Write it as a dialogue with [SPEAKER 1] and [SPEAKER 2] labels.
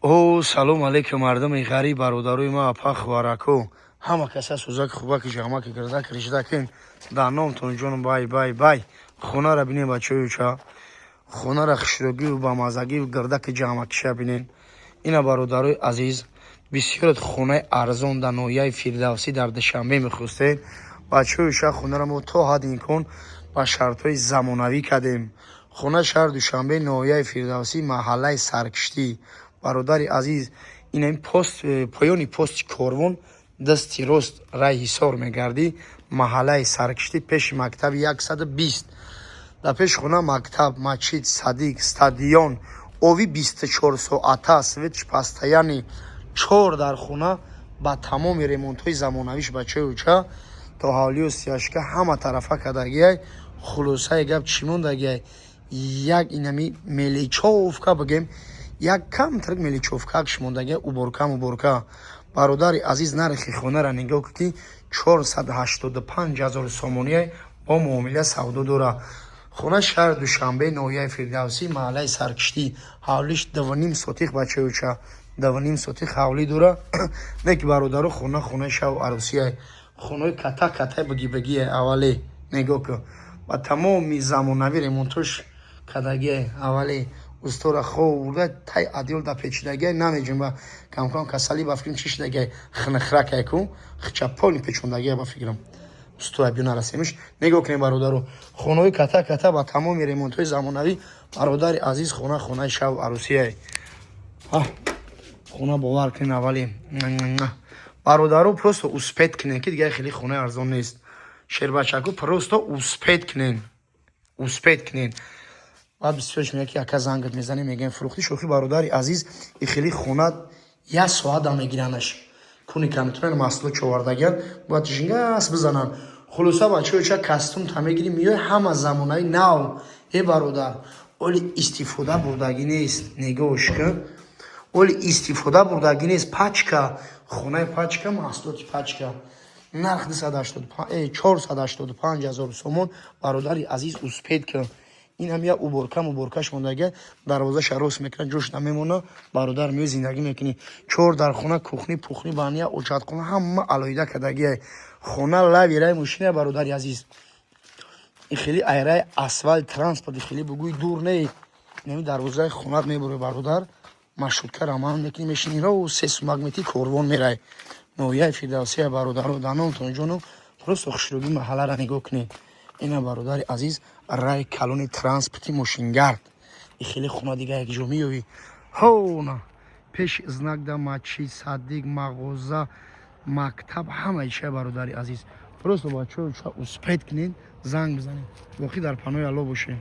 [SPEAKER 1] О, салом алейкум, мардуми ғариб, бародарои ма, апа, хӯварако, ҳама каса сӯзаки, хубаки, ҷамаки, гирдаки, риждакин дар номтон ҷон. Бай, бай, бай, хонара бинен, бачаёча, хонара хушрӯгиву бамазагиву гирдаки ҷамакиша бинен. Ина, бародарои азиз, бисёрат хонаи арзон дар ноҳияи Фирдавсӣ дар Душанбе мехостед. Бачаёча, хонара мо то ҳадди имкон ба шартҳои замонавӣ кардем. Хона шаҳри Душанбе, ноҳияи Фирдавсӣ, маҳаллаи Саркиштӣ. Бародари азиз, ин пост, поёни пости Корвон, дасти рост, рай Ҳисор мегардӣ, маҳаллаи Саркиштӣ, пеши мактаби 120. Дар пеши хона мактаб, мачид, садик, стадион, ови 24 соата, свет ш постоянный, чор дар хона ба тамоми ремонтҳои замонавиш, бачаюча, то ҳавлию стяжка ҳама тарафа кардагиай. Хулосаи гап, чӣ мондагиай? Як инами мелочёвка бигем, як камтарак мелочёвка кш мондагиай, уборка муборка. Бародари азиз, нархи хонара нигоҳ кун, ки 485 000 сомоние, бо муомила савдо дора. Хона шаҳри Душанбе, ноҳияи Фирдавсӣ, маҳаллаи Саркиштӣ, ҳавлиш 2,5 сотих, бачаюча, 2,5 сотих ҳавлӣ дора. Не ки, бародаро, хона хонаи шаву арӯсиай, хонаи ката катай бигибигие. Аввале нигоҳ кун, ба тамоми замонавӣ ремонтош кардагиай. Аввале устора хоб бурда, тай адёл да печидагиай, намеҷунба, камкам касалӣ, ба фикрам, чӣ шидагиай, хинахракай ку хичаполи печондагиай, ба фикрам, устоя бё нарасемиш. Нигоҳ кунем, бародаро, хонаҳои ката ката ба тамоми ремонтҳои замонавӣ. Бародари азиз, хона хонаи шаву арӯсиай. Хона, бовар кунем, аввале, бародаро, просто успеть кунем, ки дигар хеле хонаи арзон нест. Шербачаку, просто успеть кунен, успеть кунен. Баъд бисёрш меяд, ки ака, зангат мезанем, мегӯем, фурӯхтӣ. Шӯхӣ, бародари азиз, и хеле хона як соата мегиранаш, куни камитонан маҳсулот човардагиян, бояд жингас бизананд. Хулоса, бачаё, кастум та мегирӣ, меои, ҳама замонаи нав. Э, бародар, оли истифода бурдагӣ нест, нигоҳш кун, оли истифода бурдагӣ нест. Пачка хонаи пачка, маҳсулоти пачка, нарх 485 000 сомон. Бародари азиз, успеть кун. Ин ҳам як уборка муборкаш мондага, дарвозаша рост мекунад, ҷош намемона. Бародар, меои, зиндагӣ мекунӣ. Чор дар хона, кухни, пухни, баня, очатхона, ҳама алоҳида кардагиай. Хона лави рай мошина. Бародари азиз, и хеле айраи асфалт, транспорт хеле бугӯи дур не. Неми дарвозаи хонат мебури, бародар, маршрутка раман мекунӣ, мешинӣ, ро се сумак метӣ, Корвон мерай, ноҳияи Фирдавсия. Бародаро, даномтон ҷону, просто хушрӯги маҳаллара нигоҳ кунед. Ина, бародари азиз, рай калони транспорти мошингард. И хеле хона дига якҷо меёвӣ? Ҳона пеш знак да мачид, садик, мағоза, мактаб, ҳамаи чия. Бародари азиз, просто бачаҳо, успеть кунед, занг бизанед. Боқӣ дар панои Алло бошед.